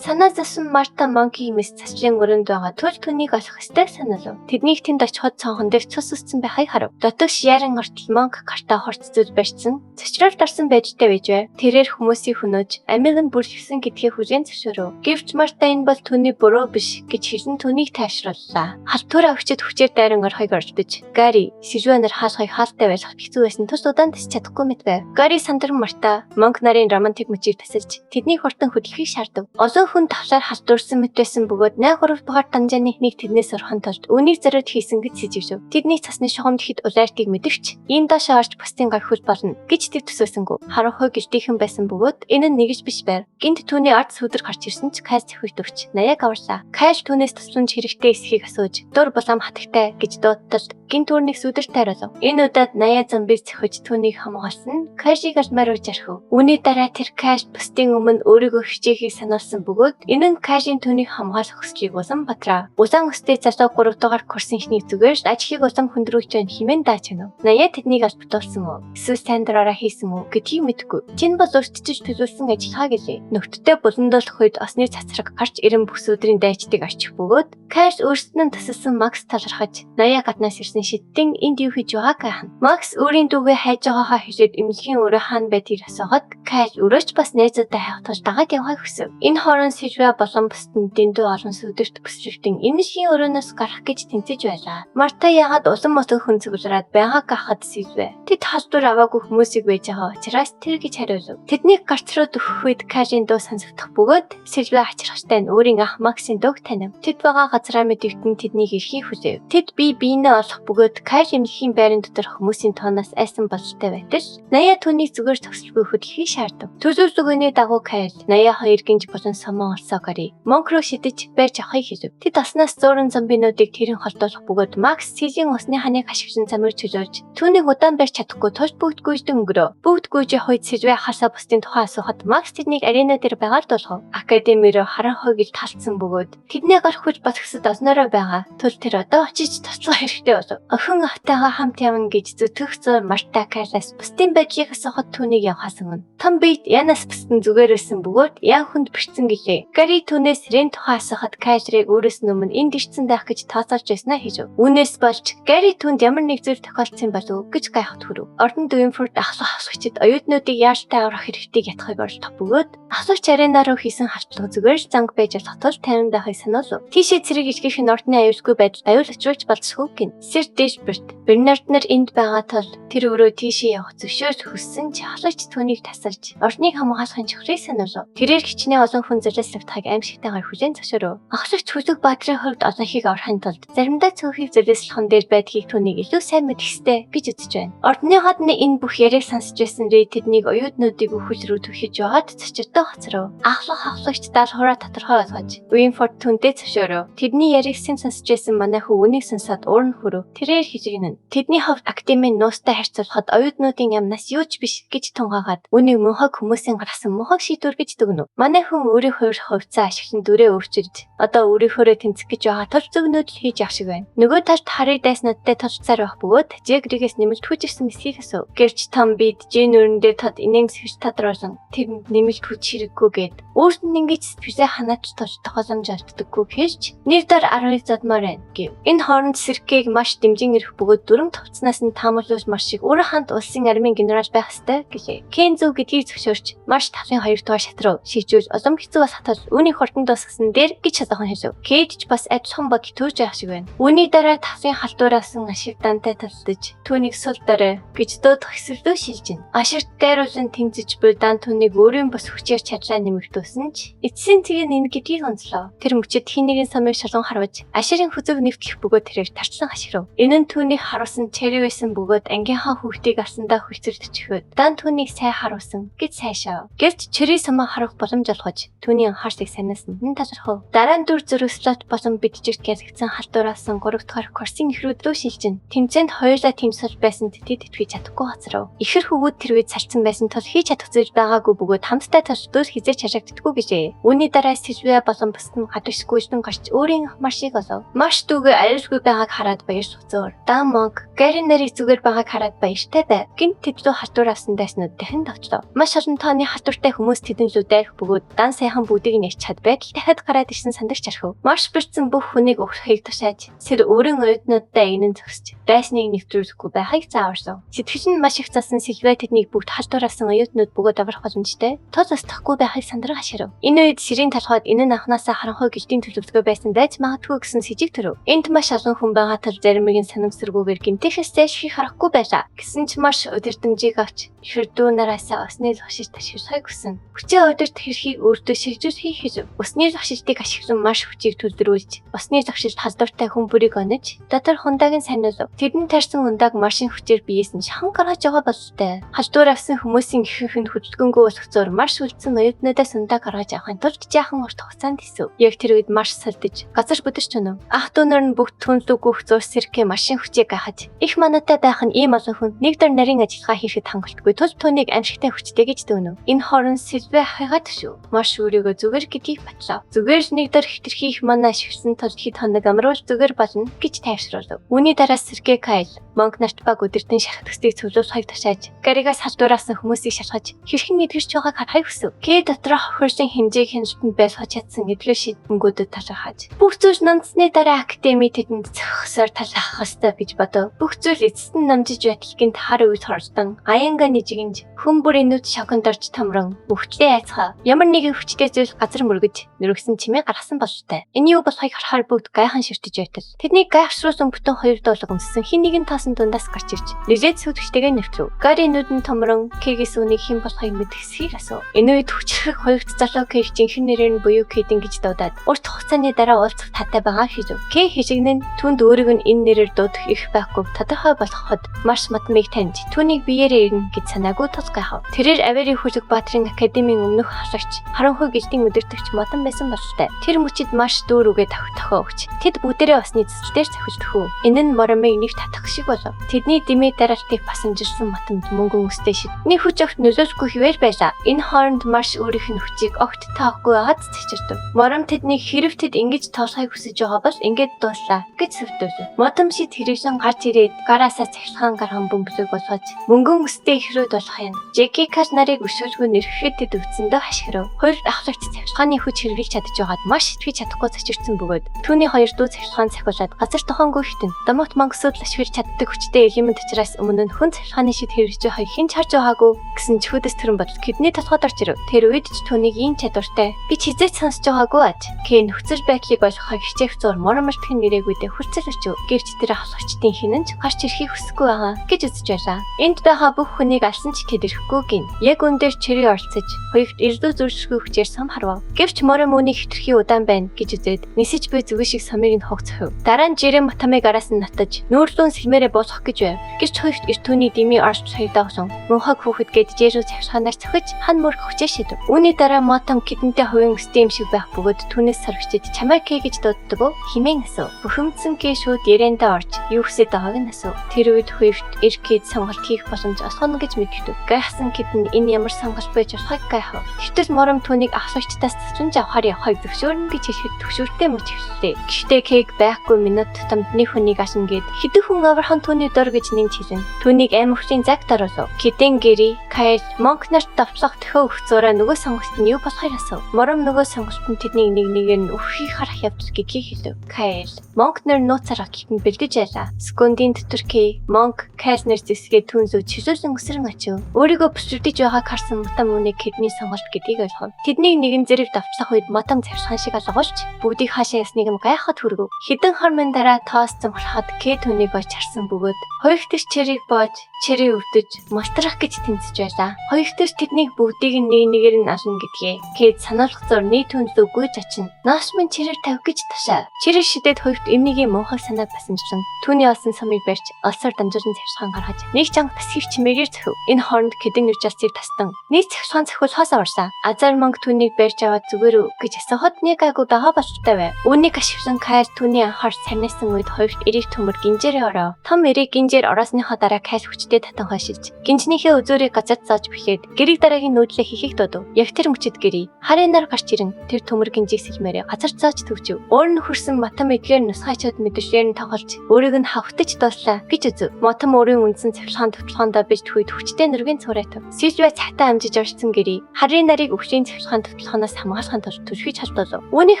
Санаа зовсон Марта Монки мэс цаслын өрөөнд байгаа тул түүнийг олох ёстой саналав. Тэднийг тэнд очиход цонхон дээр цус үссэн байхыг харав. Дотогш яран ортол Монк картаа хурц зүйл барьсан. Цочролд орсон байдалтай байж байв. Тэрээр хүмүүсийг хөнөөж амийг нь бүрлэхсэн гэдгээ хүлээн зөвшөөрөв. Гэвч Марта энэ бол түүний буруу биш гэж хэлэн түүнийг тайвшрууллаа. Халтураа өгчөд хүчээр дайран орохыг оролдож, Гари Сильва нар хаалхыг хаалтай байлгах хэцүү байсан тул удаан тас чадахгүй мэт байв. Гари сандран Марта Монк нарын романтик мөчийг тасалж тэдний хурдан хөдлөхийг шаардав. Олон хүн тавлаар халтурсан мэт байсан бөгөөд 8 3 дугаар данжааны нэг тэднээс орохын тулд үүнийг зориуд хийсэн гэж сэжиглэв. Тэдний цасны шугамд хэд улаартыг мэдэвч энэ доошоо орж бусдын гар хөл болно гэж тэд төсөөсөнгөө. Харанхуй гэлтийхэн байсан бөгөөд энэ нь нэгж биш байв. Гинт түүний ард сүдэр гарч ирсэн ч Кайл цохиж өгч наяаг аварлаа. Кайл түүнээс тусламж хэрэгтэй эсхийг асууж дур булаам хатагтай гэж дуудтал гинт үүрнийг сүдэр тайруулав. Энэ удаад наяа зомби цохиж түүнийг хамгаалсан Кайлыг алмаар үж архив. Үүний дараа тэр Кайл бусдын өмнө өөрийгөө хичээхийг сануулсан бөгөөд энэ нь Кайлийн түүнийг хамгаалах хүслийг улам батраа. Улаан өстэй залуу 3 дугаар курсын эхний зүгээр ажлыг улам хүндрүүлж байна хэмээн дааж гэнэ. Наяа тэднийг албадуулсан уу? Эсвэл сайн дураараа хийсэн үү гэдгийг мэдэхгүй. Чин бол өртөж төлөвлөсөн ажиллагаа гэлээ. Нөхдтэй буландуулах үед осны цацраг гарч ирэн бүс өдрийн дайчдыг арчих бөгөөд Кайл өөрсдөд нь тасалсан Макс талархаж Наяа гаднаас ирсэн шидтэн энд юу хийж байгааг гайхна. Макс өөрийн дүүгээ хайж байгаагаа хэлээд эмнэлгийн өрөө хаана байдгийг асуухад Кайл өрөөч бас найзуудаа хайх тул дагаад явахыг хүсэв. Энэ хооронд Сильвиа болон бусад нь дэндүү олон сүдэрт бүсчилтэн эмнэлгийн өрөөнөөс гарах гэж тэмцэж байлаа. Марта яагаад улам олон хүн цуглараад байгааг гахад Сильвиа. Тэд халдвар аваагүй хүмүүсийг байж байгаа учраас тэр гэж хариулв. Тэднийг гарц руу дөхөх үед Кайлийн дуу сонсогдох бөгөөд Сильвиа хачирхалтай нь өөрийн ах Максийн дууг танив. Тэд байгаа газраа мэдэгдэн тэднийг ирэхийг хүсэв. Тэд бие биенээ олох бөгөөд Кайл эмнэлгийн байран доторх хүмүүсийн тоноос айсан бололтой байтал Наяа түүнийг зүгээр зогсолгүй хөдлөхийг шаардав. Төлөвлөгөөний дагуу Кайл Наяа хоёр гинж болон сомон олсоо гарыг Монк руу шидэж барьж авахыг хэлв. Тэд оснаас зууран зомбинуудыг тэрэн холдуулах бөгөөд Макс Силийн усны ханыг ашиглан замыг чөлөөлж түүнийг удаан барьж чадахгүй тул бүгд гүйждэн өнгөрөө. Бүгд гүйж явах үед Сильвиа хасаа бусдын тухай асуухад Макс тэднийг арена дээр байгаа л дуулгав. Академи руу харанхуй гил талцсан бөгөөд тэдний гарах хүч ботгсод олноороо байгаа. Тул тэр одоо очиж туслах хэрэгтэй болов. Охин автайгаа хамт явна гэж зүтгэх зур Марта Кайлаас бусдын байдлыг асуухад түүнийг явахаас өмнө том биет Янаас бусдын зүгээр байсан бөгөөд Ян хүнд бэрцэн гэлээ. Гари түүнээс Рен тухай асуухад Кайлрыг өөрөөс нь өмнө энд ирсэн байх гэж тооцоолж байснаа хэлв. Үүнээс болж Гари түүнд ямар нэг зүйл тохиолдсон болов уу гэж гайхад хүрв. Ордон Дуинфорд ахлах ахлагчид оюутнуудыг яаралтай аврах хэрэгтэйг ятгахыг оролдох бөгөөд ахлагч арена руу хийсэн халдлага зүгээр л занг байж болох тул тайван байхыг сануулв. Тийшээ цэрэг илгээх нь ордны аюулгүй байдалд аюул учруулж болзошгүй гин. Сэр Дэшберт Бернард нар энд байгаа тул тэр өөрөө тийшээ явах зөвшөөрөл хүссэн ч ахлагч түүнийг тасалж ордныг хамгаалахын чухлыг сануулв. Тэрээр хичнээн олон хүн золиослогдохыг аимшигтайгаар хүлээн зөвшөөрөв. Ахлагч Хүлэг Баатрын хувьд олонхийг орохын тулд заримдаа цөөхийг золиослох нь дээр байдгийг түүнийг илүү сайн мэдэх ёстой гэж үзэж байна. Ордны гадны энэ бүх яриаг сонсч байсан Рэй тэднийг оюутнуудыг өхөл рүү түлхэж байгаад цочирдоо хоцров. Ахлах ахлагч даалгавраа тодорхой ойлгож Уинфорд түүнтэй зөвшөөрөв. Тэдний яриаг сэн сонсч байсан манай хүү үнийг сонсоод уурн хүрв. Тэрээр хижигнэн. Тэдний хувьд академийн нуустай харьцуулахад оюутнуудын амнаас юу ч биш гэж тунхаагаад үүнийг мунхаг хүмүүсийн гаргасан мунхаг шийдвэр гэж дүгнэв. Манай хүн өөрийн хувь хувьцаа ашиглан дүрээ өөрчилж одоо өөрийнхөөрөө тэмцэх гэж байгаа тул зөв нүүдэл хийж явах шиг байна. Нөгөө талд Харри дайснуудтай тулцсаар байх бөгөөд Жегригээс нэмэлт хүч ирсэн эсхийг асуув. Гэвч Том бид Жин өрн дээр тод инээмсэглэж тодруулан тэрэнд нэмэлт хүч хэрэггүй гэд өөрт нь ингэж сэтгэлээ ханаач тулж тохиолдож олддоггүй хэлж нэр дор 12 задмаар байна гэв. Энэ хооронд Сэркэг маш дэмжин ирэх бөгөөд дүрм товцноос нь таамаглуулж маш шиг өөрө ханд улсын армийн генерал байх ёстой гэлээ. Кен зөв гэдгийг зөвшөөрч маш тавын 2 дугаар шат руу шийдвэл улам хэцүү бас хатал үүний хурдан дуусгасан дээр гэж шалгахан хэлв. Кейд ч бас адилхан бодол төрж явах шиг байна. Үүний дараа тавын халтуураасан ашиг дантай талдаж түүнийг сул дорой гэж дуудах хэсэг рүү шилжинэ. Ашигт дайруулан тэмцэж буй дан түүнийг өөрийн бус хүчээр чадлаа нэмэгдүүлсэн ч эцсийн цэг нь энэ гэдгийг онцлоо. Тэр мөчид хин нэгэн самыг шалган харваж аширын хүзүүг нэвтлэх бөгөөд тэрээр тарчлан хашгирав. Энэ нь түүнийг харуулсан чари байсан бөгөөд ангийнхаа хүүхдийг авсандаа хүлцэлдчихвэд дан түүнийг сайн харуулсан гэж сайшаав. Гэвч чари самаа харах боломж олгож түүний анхаарлыг санаасанд нь талархав. Дараа нь дүр зөрөг слот болон биджигт ялгцсан халтуураасан 3 дахь курсын эхрүүд рүү шилжинэ. Тэмцээнд хоёулаа тэмцэл байсан тэд итгэж чадахгүй хоцров. Ихэр хөвгүүд тэр үед салцсан байсан тул хийж чадах зүйл байгаагүй бөгөөд хамтдаа тулдвал хизээч хашаагддаггүй гэжээ. Үүний дараа Сильвиа болон бусд нь гадагшгүйжлэн гарч өөрийн маршийг олов. Маш дүүгээ аюулгүй байгааг хараад баярлах зөөр. Дан Монк, Гари нарыг зүгээр байгааг хараад баяртай байв. Гинт тэд лүү халтуур авсан дайснууд дахин товчлоо. Маш олон тооны халтууртай хүмүүс тэдэн лүү дайрах бөгөөд дан сайхан бүгдийг нь ярьж чад байтал дахиад гараад ирсэн сандарч архив. Марш бэрцэн бүх хүнийг өгөхийг тушааж, сэр өөрийн оюутнуудтай энэн зогсож, дайсныг нэвтрүүлэхгүй байхыг зааварсан. Сэтгэл нь маш их засан Сэлвэ тэднийг бүгд халдвар авсан оюутнууд бөгөөд аврах боломжтой. Тул устдахгүй байхыг сандран хашгирав. Энэ үед сэрийн толгойд энэ нь анханасаа харанхуй гэлтийн төлөвлөгөө байсан байж магадгүй гэсэн сэжиг төрөв. Энд маш олон хүн байгаа тул заримыг нь санамсаргүйгээр гэмтэхээс зайлшгүй харахгүй байлаа. Гэсэн ч маш удирдамжийг авч шүрдүү нараасаа усны зогшилт ашиглахыг хүсэн. Хүчээ удирдах хэрхийг өөртөө шилжүүлэхийг хэсв. Усны зогшилтыг ашиглан маш хүчийг төлрүүлж, усны зогшилт халдвартай хүн бүрийг онож, дотор хундааг нь сарниулав. Тэдэнд тарьсан ундааг машин хүчээр биеэс нь шахан гаргаж байгаа бололтой. Халдвар авсан хүмүүсийн ихэнх нь хөдөлгөөнгүй болох зур маш үлдсэн оюутнуудаас ундааг гаргаж авахын тулд жаахан урт хугацаанд хэсв. Яг тэр үед маш сэлдэж, газар бүдэрч унав. Ах дүү нар нь бүгд түнлүү гүөх зур сэрхээ машин хүчийг гайхаж, их манатай байх нь ийм олон хүн нэг дор нарийн ажиллагаа хийхэд хангалтгүй тул түүнийг аимшигтай хүчтэй гэж дүгнэв. Энэ хооронд Сэлвэ хайгаад төшөв. Маш өөрийгөө зүгээр гэдгийг батлав. Зүгээр л нэг дор хэтэрхий их манаа ашигласан тул хэд хоног амруул зүгээр болно гэж тайвшруулав. Үүний дараа Сэргээ Кайл Монк нарт баг өдөртөн шарх төсгийг цуглуулахыг тушааж, Гаригаас халдвараасан хүмүүсийг шалгаж, хэрхэн эдгэрч байгааг харахыг хүсэв. Кэй доторх хохирсон хэмжээг хяналтанд байлгаж чадсан эдгээр шийдвэнгүүдэд талархаж, бүх зүйл намдсны дараа академи тэдэнд зохисоор талархах ёстой гэж бодов. Бүх зүйл эцэст нь намжиж байтал гинт хар үе хоролдон, аянга нижигэнж, хүн бүрийн нүд шоконд орж томрон, өвчлээ айцгаа. Ямар нэгэн хүчтэй зүйл газар мөргөж, нөргсөн чимээ гаргасан бололтой. Энэ юу болохыг харахаар бүгд гайхан ширтэж байтал. Тэднийг гайхшруулсан бүтэн хоёр дуулаг өмссөн хэн нэгэн тоосон дундаас гарч ирж, нэлээд сүйтгэжтэйгээ нэвтрэв. Гари нүдэн томрон, Кэгээс үнийг хэн болохыг мэдгэсхийг асуув. Энэ үед хүчрэх хоёрт залуу Кэг жинхэнэ нэрээр нь буюу Кэдэн гэж дуудаад, урт хугацааны дараа уулзах таатай байгаа хэлв. Кэ хишигнэн түүнд өөрийг нь энэ нэрээр дуудах эрх байхгүй тодорхой болгоход маш модмыг таньж, түүнийг биеэрээ ирнэ гэж санаагүй тул гайхав. Тэрээр Авери хүлэг Баатрын академийн өмнөх халагч, харанхуй гэлтийн удирдагч модон байсан бололтой. Тэр мөчид маш дүүр үгээ тохио өгч, тэд бүгдээрээ усны цэцэл дээр цохилдохүү. Энэ нь моромыг нэг татах шиг болов. Тэдний дэмий дараалтыг басамжилсан матамд мөнгөн өстэй шид. Нэг хүч огт нөлөөлөхгүй хэвээр байлаа. Энэ хооронд маш өөрийнх нь хүчийг огт таахгүй байгаад цэцэрдэв. Мором тэднийг хэрв тэд ингэж тоолохыг хүсэж байгаа бол ингээд дууслаа гэж сэвтүүлв. Модом шид хэрэглэн гарч ирээд гараасаа цахилгаан гарган бөмбөлөг болгож мөнгөн өстэй ихрүүд болох юм. Жеки Кал нарыг өшөөлгүй нэрхэхэд тэд өвцөндөө хашгирав. Хоёр ахлагч цахилгааны хүч хэрэглэж чадж байгаад маш итгэж чадахгүй цочирдсан бөгөөд түүний хоёр дүү цахилгаан цахиулаад газар тохоонгүй хитэн. Домогт мангасууд л ашиглаж чаддаг хүчтэй элемент учраас өмнө нь хүн цахилгааны шид хэрэгжиж байгааг хэн ч харж байгаагүй гэсэн чхүүдэс төрөн бодол тэдний толгойд орж ирэв. Тэр үед ч түүнийг ийм чадвартай би ч хэзээ ч сонсож байгаагүй аж. Кэ нөхцөл байдлыг ойлгохыг хичээх зур моромолтын нэрээгүй хүрцэл очив. Гэвч тэр ахлагчдын хэн нь ч гарч ирэхийг хүсэхгүй байгаа гэж үзэж байлаа. Энд байгаа бүх хүнийг алсан ч тэд ирэхгүй гин. Яг үн дээр чирээ оролцож, хоёрт эрдүү зүршгүй хүчээр сум харвав. Гэвч мором үүнийг хэтэрхий удаан байна гэж үзээд нисэж буй зүгэн шиг сумыг нь хугацхав. Дараа нь жирэн матамыг араас нь натаж, нүүрлүүн сэлмээрээ буулгах гэж байв. Гэвч хоёрт эр түүний дими орж саядаасан. Мөнхөг хүүхэд гээд жирүү цавшгаанаар цохиж хан мөрөх хүчээ шидэв. Үүний дараа мотом гэдэнтэй хувийн өстэй юм шиг байх бөгөөд түүнээс сорвчид чамайг кэ гэж дууддаг уу химэн асуув. Бухимдсан кэ шууд яриандаа орж юу хүсэж байгааг нь асуув. Тэр үед хоёрт эр кэд сонголт хийх боломж олгоно гэж мэдгэв. Гайхсан кэд нь энэ ямар сонголт байж болохыг гайхав. Гэвтэл мором түүнийг ахлагчдаас цэцэн авахар явахыг зөвшөөрнө гэж хэлэхэд төгшөөртэй мөч эхэллээ. Гэхдээ кэг байхгүй минут тутамд нэг хүнийг ашин гээд хэдэн хүн авархан түүний дор гэж нэмж хэлнэ. Түүнийг аим өвчлийн загт оруулав. Кэдэн Гэри, Кайл, Монк нарт давтлах төхөө өгөх зураа нөгөө сонголт нь юу болохыг асуув. Мором нөгөө сонголт нь тэднийг нэг нэгээр нь өвхийг харах явдал гэдгийг хэлэв. Кайл, Монк нар нууцаар гихтэн бэлдэж байлаа. Секундын дотор Кэй, Монк, Кайл нар зэсгээ түн зүү чөлөөлөн өсрөн очив. Өөрийгөө бүсвэрдэж байгааг харсан Мутам үүнийг тэдний сонголт гэдгийг ойлгов. Тэднийг нэгэн зэрэг давтлах үед Мутам цавшхан шиг алгуулж бүгдийг хаашаа ясныг нь гайхаад хүргэв. Хэдэн хормын дараа тоос цомхорход Кэй түүнийг олж харсан бөгөөд хоёр дахь чэрийг боож, чэрээ өвдөж, малтрах гэж тэмцэж байлаа. Хоёр дахь тэднийг бүгдийг нь нэг нэгээр нь ална гэдгээ. Кэд сануулах зур нэг түн лүү гүйж очино. Нааш минь чирээр тавь гэж ташаа. Чирээр шидэд хоёрт эмнийгийн муухай санааг басамжлан түүний олсон сумыг барьж олсоор дамжуулан цавшхан гаргаж нэг чанга тасхив чимээгээр цохив. Энэ хооронд кэдэн ирж алцыг тастан нэг цавшхан цохиулахаас орсаа. Азар монг түүнийг барьж аваад зүгээр үү гэж асуухад нэг айгу байгаа бололтой байв. Үүнийг ашиглан Кайл түүний анхаар царнайсан үед хоёрт эрийг төмөр гинжээрээ ороо. Том эрийг гинжээр ороосныхоо дараа Кайл хүчтэй хүчтэй татан хойшилж, гинжнийхээ үзүүрийг газарт зааж бэхлээд гэрийг дараагийн нүүдлээ хийхийг дуудав. Яг тэр мөчид гэрий харын нар гарч ирэн тэр төмөр гинжийг сэлмээрээ газар зааж төвчөв. Өөр нь хөрсөн Матам эдгээр нусгайчуд мэдшлээр нь тоглож өөрийг нь хавхтаж дууслаа гэж үзв. Матам өөрийн үндсэн цахилгаан товтлогоондоо биж төхөд хүчтэй нүргийн цуурайтав. Сильвиа цагтаа амжиж орсон гэрий харын нарыг өвчийн цахилгаан товтлогооноос хамгаалахын тулд түлхэж халдуулав. Үүнийг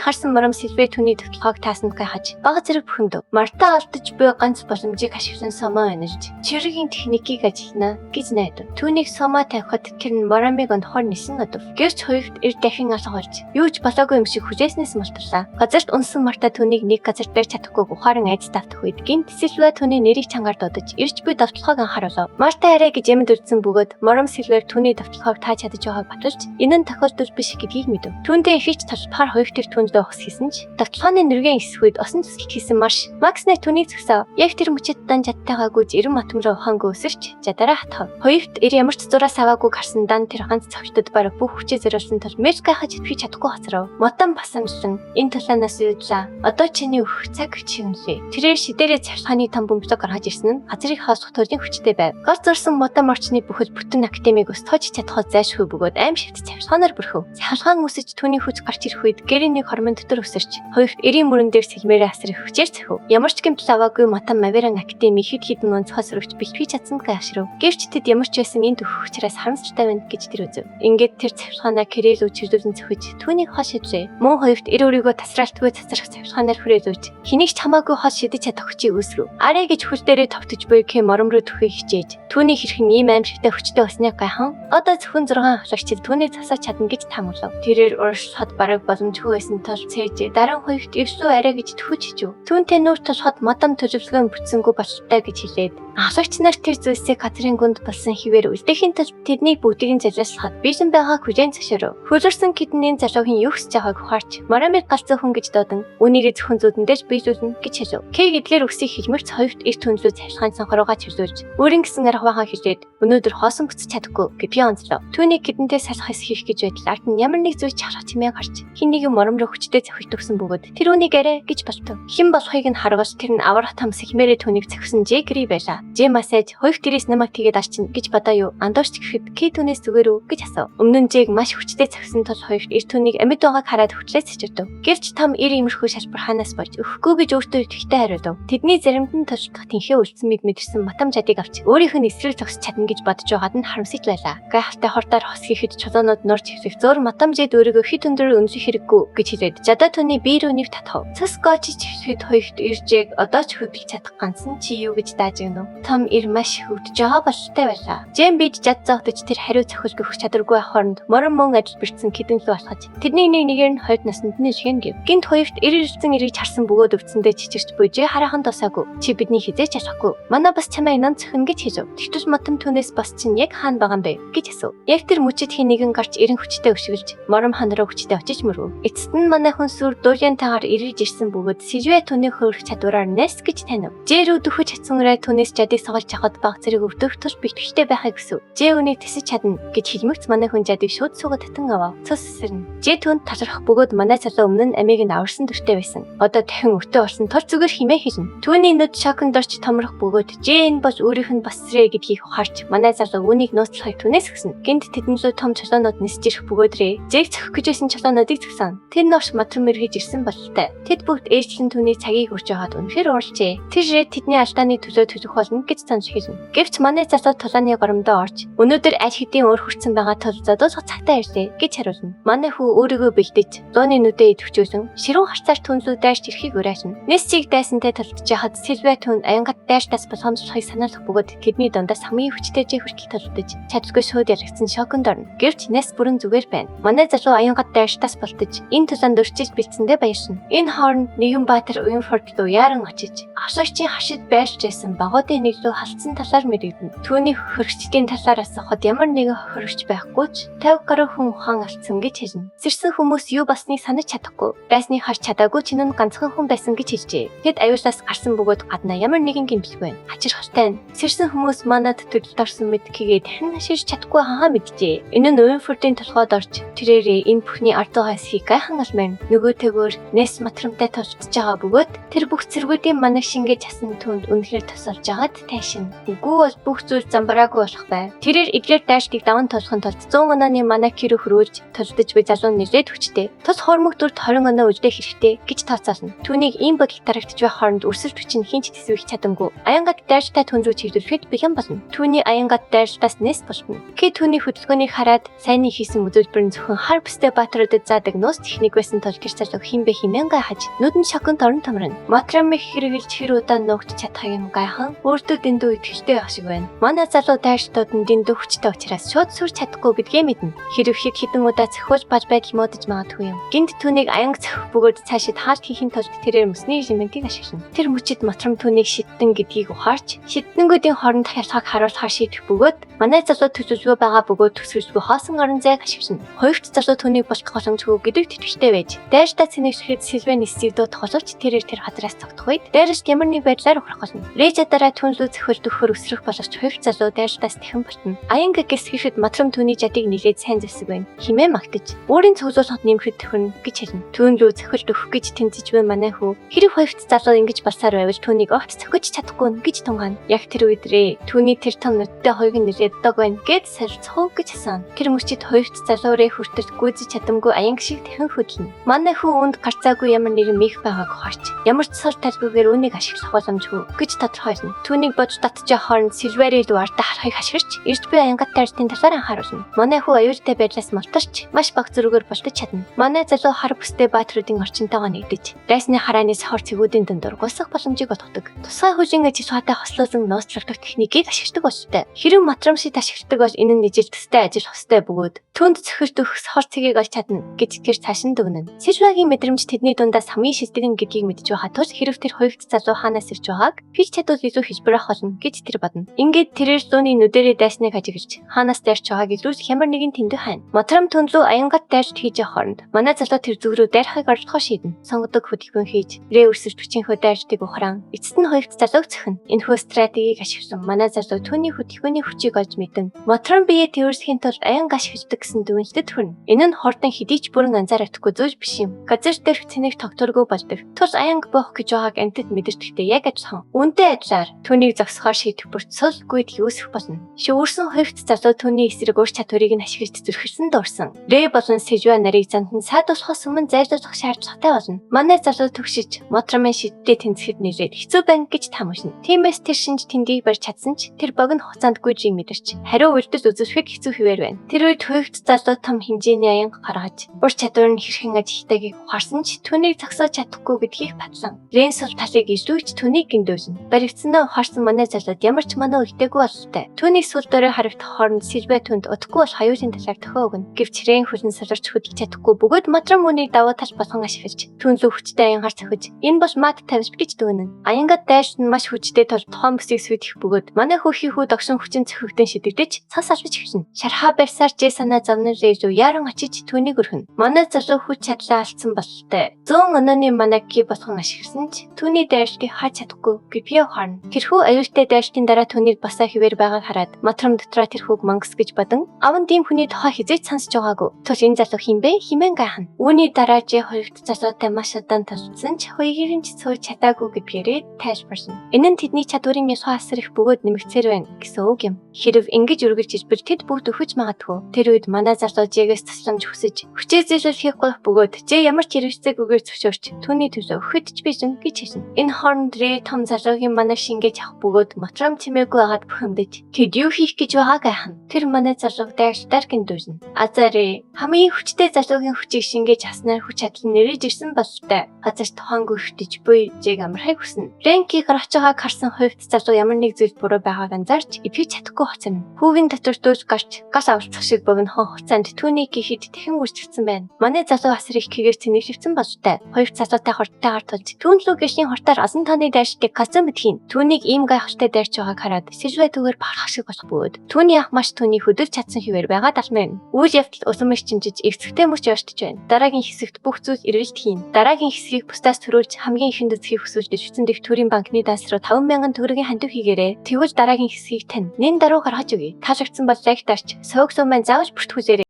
харсан Мором Сильвиа түүний товтлогоог таасанд гайхаж бага зэрэг бухимдав. Марта алдаж буй ганц боломжийг ашиглан Сомоо энэлж чиргийн техникийг ажиллана гэж найдав. Түүнийг Сомоо тавихад тэр нь Моромыг онохоор нисэн одов. Гэвч хоёрт эр дахин алга болж юу ч болоогүй юм шиг хүлээснээс мултарлаа. Газарт унсан Марта түүнийг нэг газар барьж чадахгүй ухаан айц давтах үед гинт Сильвиа түүний нэрийг чангаар дуудаж ирж буй давталгааг анхааруулав. Марта арай гэж ямд үлдсэн бөгөөд Мором Сильвер түүний давталгааг тааж чадаж байгааг баталж энэ нь тохиолдол биш гэдгийг мэдэв. Түүнтэй их ч талбахаар хоёр тэр түүнд лөө хийсэн ч давталгааны нүргэн эсэх үед осон зүсэлт хийсэн марш Макс нэ түүнийг зогсоо. Яг тэр мөчид дан чадтайгаа гүйж эрен матам руу ухаангүй өсөрч жадараа хатхав. Хоёрт эр ямар ч зураас аваагүй гарсан дан тэр ганц цогтод бараг бүх хүчээ зориулсан тул мэл гайхаж итгэж чадахгүй хоцров. Мотон басамжлан энэ тулаанаас юудлаа. Одоо чиний өөх цаг чиглэлээ. Тэрээр шидэрээ цавцгааны том бөмбөлөг гаргаж ирсэн нь газрыг хоосох туйлын хүчтэй байв. Гол зурсан мотон орчны бүхэл бүтэн академиг өсгөж чадхад зайлшгүй бөгөөд аим шивт цавцгаанаар бүрхв. Цавцгаан үсэж түүний хүч гарч ирэх үед гэрийн нэг хормон дотор өсөрч хоёрт эрийн мөрөн дээр сэлмээрээ асар их хүчээр цохив. Ямар ч гэмтэл аваагүй мотон Маверан академи хэд хэдэн онцгой сөрөгч бэлтгэж чадсанд гайхшрав. Гэвч тэд ямар ч байсан энд өгөх учраас харамсалтай байна гэж тэр үзв. Ингээд тэр цавцгаанаа кэрэл үү чиглүүлэн цохиж түүнийг хол шидлээ. Мөн хоёрт эр өөрийгөө тасралтгүй цацрах цавцгаанаар хүрээлүүлж хэнийг ч хамаагүй хол шидэж чадах хүчийг үүсгэв. Арай гэж хөл дээрээ товтож буй Кем мором руу түхийг хичээж түүний хэрхэн ийм аимшигтай хүчтэй болсныг гайхан одоо зөвхөн 6 ахлагчид түүнийг засаж чадна гэж таамаглав. Тэрээр урагшлахад бараг боломжгүй байсан тул цээж дараа хоёрт ирсүү арай гэж төхөж хичэв. Түүнтэй нүүр тулахад модом төлөвлөгөө бүтсэнгүү бололтой гэж хэлээд ахлагч нар тэр зүйлсийг газрын гүнд болсон хിവэр үлдээхийн тулд тэднийг бүгдийг нь золиослоход бэлэн байгааг хүлээн зөвшөөрөв. Хөлөрсөн киднийн залуугийн юу хүсэж байгааг ухаарч Моромыг галзуу хүн гэж дуудан үүнийг зөвхөн зүүдэндээ ч биелүүлнэ гэж хэлв. Кэг эдгээр үгсийг хэлмэгц хоёрт эр түнлүү цавцгаан цонхоруугаа чиглүүлж өөрийн гэсэн арга байхаа хэлээд өнөөдөр хоосон бүцэж чадахгүй гэпи онцлоо. Түүнийг кидэнтэй салах эс хийх гэж байтал ард нь ямар нэг зүйл чарах чимээ гарч хин нэгэн мором руу хүчтэй цохиж төгсөн бөгөөд тэр үнийг арай гэж болтов. Хэн болохыг нь харвал тэр нь аврах том сэхмээрээ түүнийг цохисон Жекри байлаа. Жэ масаж хоёрт дээрээс намайг тэгээд алчин гэж бодоо юу? Андуурч гэхэд Ки түүнээс зүгээр үү гэж асуув. Өмнө нь Жэг маш хүчтэй цохисон тул хоёрт эр түүнийг амьд байгааг хараад хүчлээ цэцэрдэв. Гэвч том эр иймэрхүү шалбархаанаас болж өгөхгүй гэж өөртөө итгэвтэй хариулав. Тэдний заримд нь тулдах тэнхээ үлдсэн мэд мэдэрсэн матам жадыг авч өөрийнх нь эсрэг зогсож чадна гэж бодож байгаад нь харамсаж байлаа. Гайхалтай хурдаар хос хийхэд чулуунууд нурж хэвлэх зөөр матам жид өөрийгөө хит өндөр үнэлэх хэрэггүй гэж хэлээд жадаа түүний бие рүү нэвт татхав. Цас гоочиж хэвлэхэд хоёрт иржээг одоо ч хөдөлж чадах ганц нь чи юу гэж дааж өгнө. Том эр маш хөвдөж байгаа бололтой байлаа. Жэн бид жад зоогдож тэр хариу цохилг өгөх чадваргүй байх хооронд морон мөн ажил бэрцэн кидэн лүү алхаж тэрний нэг нэгээр нь хойд насанд нь илгэн гэв. Гинт хоёрт эр ирэлцэн эргэж харсан бөгөөд өвцөндөө чичирч буй жээ хараахан тусаагүй. Чи бидний хизээч алахгүй. Манай бас чамаа инан цохино гэж хэлв. Тэгтэл мотом түүнээс бас чинь яг хаана байгаа юм бэ гэж асуув. Яг тэр мөчид хин нэгэн гарч эрен хүчтэй өшиглж мором хан руу хүчтэй очиж мөрөв. Эцэст нь манай хүн сүр дуулянтайгаар эргэж ирсэн бөгөөд Сижвэ түүний хөөрөх чадвараар нэс гэж танив. Жээ рүү дөхөж чадсан рай түүнээс жадыг соголж авахад баг зэрэг өвдөх тул битгийтэй байхыг хүсв. Жээ үнийг тэсэж чадна гэж хэлмэгц манай хүн жадыг шууд суугаад татан авав. Цус сэрнэ. Жээ түүнд талархах бөгөөд манай залуу өмнө нь амийг нь аварсан дүртэй байсан. Одоо дахин өртөө болсон тул зүгээр химээ хэлнэ. Түүний нүд шоконд орч томрох бөгөөд Жээ энэ бол өөрийнх нь бас сэрэ гэдгийг ухаарч манай залуу үүнийг нууцлахыг түүнээс хүснэ. Гинт тэдэн лөө том чулуунууд нисэж ирэх бөгөөдрээ Жээг цохих гэж байсан чулуунуудыг згсэн. Тэр новш матрам эргэж ирсэн бололтой. Тэд бүгд ээлжлэн түүний цагийг урж байгаад үнэхээр уурлжээ. Тэр рээ тэдний алдааны төлөө төлөх болно гэж санаж хэлнэ. Гэвч манай залуу тулааны горомдоо орж өнөөдөр аль хэдийн өөр хүртсэн байгаа тул зодуулах цагтаа ирлээ гэж хариулна. Манай хүү өөрийгөө бэлдэж зууны нүдээ идэвхжүүлэн ширүүн харцаар түнлүү дайрч ирэхийг уриална. Нисчиг дайсантай тулдж яхад Сильвиа түн аянгат дайртаас боломжлохыг санаалах бөгөөд тэдний дундаас хамгийн хүчтэй жээ хүртэл тулдаж чадалгүй шууд ялагдсан шоконд орно. Гэвч Нэс бүрэн зүгээр байна. Манай залуу аянгат дайртаас болтож энэ тулаанд өрчиж бэлдсэндээ баярлна. Энэ хооронд нэгэн баатар Уинфорд руу яаран очиж авшаагчийн хашид байрч байсан багуудын нэг лөө халтсан талаар мэдэгдэнэ. Түүний хөргчдийн талаар асуухад ямар нэгэн хөргч байхгүй ч 50 гаруй хүн ухаан алдсан гэж хэлнэ. Сэрсэн хүмүүс юу болсныг санаж чадахгүй. Байсныг харж чадаагүй ч энэ нь ганцхан хүн байсан гэж хэлжээ. Тэд аюулаас гарсан бөгөөд гаднаа ямар нэгэн гэмтэл байна. Хачирхалтай нь. Сэрсэн хүмүүс манад төдөлд орсон мэт кгээ дахин ашиж чадахгүй хаа мэджээ. Энэ нь Уинфордын толгойд орж тэрээрээ энэ бүхний ард байгаа эсхийг гайхан алмаар. Нөгөө төгөөр Нэс матрамтай тулдж байгаа бөгөөд тэр бүх цэргүүдийн манаг шингээж асан түнд үнэхээр тусалж байгаад тайшин. Гүү бол бүх зүйл замбараагүй болох бай. Тэрээр эдгээр дайралтыг даван туулахын тулд 100 онооны mana key рүү хөрвүүлж тулдаж буй залуу нэлээд хүчтэй. Тус хормог дүрт 20 оноо үлдээх хэрэгтэй гэж тооцоолно. Түүнийг ийм бодол дарагдж байх хооронд өрсөлд хүч нь хэн ч тэсвэх чадамгүй. Аянгат дайралтаа түн рүү чиглүүлэхэд бэлэн болно. Түүний аянгат дайралтаас нэс болтно. Ки түүний хөдөлгөөнийг хараад сайнны хийсэн үзүүлбэр нь зөвхөн хар бүстэй баатруудад заадаг нууц техник байсан тул тэр залуу хэн бэ хэмээн гайхаж нүдэн шоконд орон томорно. Матрамыг хэрэгжилж хэр удаан нуугдж чадах юм гайхан өөртөө дэндүү итгэлтэй байх шиг байна. Манай залуу дайралтууд нь дэндүү хүчтэй учраас шууд сүрч чадахгүй гэдгээ мэднэ. Хэрэв хэд хэдэн удаа цохиулж баж байдал муудаж магадгүй юм. Гинт түүнийг аянга цохих бөгөөд цаашид хаалт хийхин тулд тэрээр мөсний элементийг ашиглана. Тэр мөчид матрам түүнийг шидтэн гэдгийг ухаарч шидтэнгүүдийн хоорондох ялгааг харуулахаар шийдэх бөгөөд манай залуу төлөвлөгөө байгаа бөгөөд төсвөлгүй хоосон орон зайг ашиглана. Хоёрт залуу түүнийг болтох боломжгүй гэдэгт итгэлтэй байж дайралтаа цэнэглэхэд Сильвен нисийг дуудах боловч тэрээр тэр газраас цогтох үед дайралт ямар нэг байдлаар ухрах болно. Режа дараа түн лүү цохилт өгөхөр өсрөх боловч хоёрт залуу дайралтаас дахин болтно. Аянга гэсгэхэд матрам түүний жадыг нилээд сайн зэсэг байна. Химээ магтаж өөрийн цуглуулгад нэмэхэд төхөрнө гэж хэлнэ. Түүн лүү цохилт өгөх гэж тэмцэж буй манай хүү. Хэрэг хоёрт залуу ингэж болсоор байвал түүнийг огт цохиж чадахгүй гэж тунгаана. Яг тэр үед Рэ түүний тэр том нүдтэй хоёрыг нилээд дог байна гэд солилцох уу гэж асууна. Тэр мөчид хоёрт залуу Рэ хүртэл гүйцэж чадамгүй аянг шиг дахин хөдлөнө. Манай хүү үүнд гарцаагүй ямар нэгэн мэх байгааг ухаарч ямар ч сул талбайгаар үүнийг ашиглах боломжгүй гэж тодорхойлно. Түүнийг бодж татж хооронд Сильвери илүү ардаа харахыг хашгирч эрт буй аянгат дайралтын талаар анхааруулна. Манай хүү аюултай байдлаас мултарч маш бага зөрүүгээр болтож чадна. Манай залуу хар бүстэй баатруудын орчинтойгоо нэгдэж дайсны харааны сохор цэгүүдийн дундуур гулсах боломжийг олгодог. Тусгай хүчин ажиллагаатай хослуулсан нууцлагдах техникийг ашигладаг бололтой. Хэрэв матрамшид ашигладаг бол энэ нь ижил төстэй ажиллах ёстой бөгөөд түүнд цохилт өгөх сохор цэгийг олж чадна гэж тэр цааш нь дүгнэнэ. Сильвагийн мэдрэмж тэдний дундаас хамгийн шилдэг нь гэдгийг мэдж байгаа тул хэрэв тэр хоёрт залуу хаанаас ирж байгааг хэлж чадвал илүү хэлбэр авах болно гэж тэр бодно. Ингээд тэрээр зүүнний нүдэрээ дайсныг ажиглаж хаанаас дайрч байгааг илүүл хямар нэгэн тэндүү хайна. Матрам түн лүү аянгат дайрч хийж явах хооронд манай залуу тэр зүг рүү дайрахыг оролдохоор шийднэ. Сонгодог хөдөлгөөн хийж Рэ өрсөж хүчинхөө дайрчдыг ухраан эцэст нь хоёрт залууг цохино. Энэхүү стратегийг ашиглан манай залуу түүний хөдөлгөөний хүчийг олж мэдэн Матрам биеэ тээвэрлэхийн тулд аянга ашигладаг гэсэн дүгнэлтэд хүрнэ. Энэ нь хурдан хэдий ч бүрэн анзаарахдаггүй зүйл биш юм. Газар дээрх цэнэг тогтворгүй болдог. Тул аянга буух гэж байгааг амьтад мэдэрдэхтэй яг адилхан. Үүнтэй адилаар түүнийг зогсохоор шийдэх бүрт сул гүйдэл үүсэх болно. Шүүрсэн хоёрт залуу түүний эсрэг ур чадварыг нь ашиглаж зүрхэлсэн дурсан. Рэ болон Сижва нарыг занд нь саадуулахаас өмнө зайлуулах шаардлагатай болно. Манай залуу төгшиж Мотрамын шидтэй тэнцэхэд нэлээд хэцүү байна гэж таамаглана. Тиймээс тэр шинж тэндийг барьж чадсан ч тэр богино хугацаанд гүйжийг мэдэрч хариу үйлдэл үзүүлэхэд хэцүү хэвээр байна. Тэр үед хоёрт залуу том хэмжээний аянга гаргаж ур чадвар нь хэрхэн ажилтайгийг ухаарсан ч түүнийг зогсоож чадахгүй гэдгийг батлан. Рен сул талыг илүүч түүнийг гиндүүлнэ. Баригдсанаа ухаарсан манай залууд ямар ч манаа үлдээгүй бололтой. Түүний сул дорой харагдах хооронд Сильве түнд удахгүй болох аюулын талаар тохио өгнө. Гэвч Рен хүлэн саларч хөдөлж чадахгүй бөгөөд Матрам үүнийг давуу тал болгон ашиглаж түн лүү хүчтэй аянгаар цохиж энэ бол мат тавилт гэж дүгнэнэ. Аянгад дайрч нь маш хүчтэй тул тухайн бүсийг сүйтгэх бөгөөд манай хүүхийн хүү догшин хүчин цохигдон шидэгдэж цас албаж эхэлнэ. Шархаа барьсаар Ж санаа зовнон лээ яран очиж түүнийг өрхөнө. Манай залуу хүч чадлаа алдсан бололтой. 100 онооны манаки болгон ашигласан ч түүний дайралтыг хааж чадахгүй гэдгийг ухаарна. Тэрхүү аюултай дайралтын дараа түүнийг басаа хэвээр байгааг хараад матрам дотроо тэр хүүг мангас гэж бодон аван тийм хүний тухай хэзээ ч сонсож байгаагүй. Тул энэ залуу хэн бэ хэмээн гайхна. Үүний дараа Ж хоёрт залуутай маш удаан тулцсан ч хоёрын ч сууж чадаагүй гэдгээрээ тайлбарлана. Энэ нь тэдний чадварын ялгаа асар их бөгөөд нэмэгцээр байна гэсэн үг юм. Хэрв ингэж үргэлж ирбэл тэд бүгд өхөж магадгүй. Тэр үед манай залуу Жгээс тусламж хүсэж хүчээ зээлэл хийхгүй бөгөөд Ж ямар ч хэрэгцээгүйгээр зөвшөөрч түүний төлөө өгөхөд ч бишэн гэж хэлнэ. Энэ хооронд Рэ том залуугийн манай шингээж авах бөгөөд матрам чимээгүй агаад бухимдаж тэд юу хийх гэж байгааг гайхна. Тэр манай залууг дайралтаар гиндүүлнэ. Азарэ хамгийн хүчтэй залуугийн хүчийг шингээж авснаар хүч чадал нэрэж ирсэн бололтой. Газар тухаангүй хөтөж буй Жэг амархыг хүснэ. Ренки гарч байгааг харсан хувьд залуу ямар нэг зүйл буруу байгааг анзаарч итгэж чадахгүй хоцорно. Хүүгийн дотор дүүж гарч гал авалцах шиг богинохон хугацаанд түүнийг гэхэд дахин үржигдсэн байна. Манай залуу асар их кэгээр цэнэглэгдсэн бололтой. Хоёр залуутай хурдтайгаар тулж түүн лүү гэлний хурдаар олон тооны дайрчдыг галзуу мэдхийн. Түүнийг ийм гайхалтай дайрч байгааг хараад Сильве түгээр бахархах шиг болох бөгөөд түүний ах маш түүний хөдөлж чадсан хэвээр байгаа далмэн. Үйл явдал улам их чимжиж эвцэгтэй мөч ёртож байна. Дараагийн хэсэгт бүх зүйл эргэлт хийн. Дараагийн хэсгийг бусдаас төрүүлж хамгийн ихэнд үзхийг хүсвэл дэвшсэн дэх төрийн банкны данс руу 5,000 төгрөгийн хандив хийгээрэй. Тэгвэл дараагийн хэсгийг тань нэн даруй гаргаж өгье. Таалагдсан бол лайк дарч, суваг сум маань заавал бүртгүүлээрэй.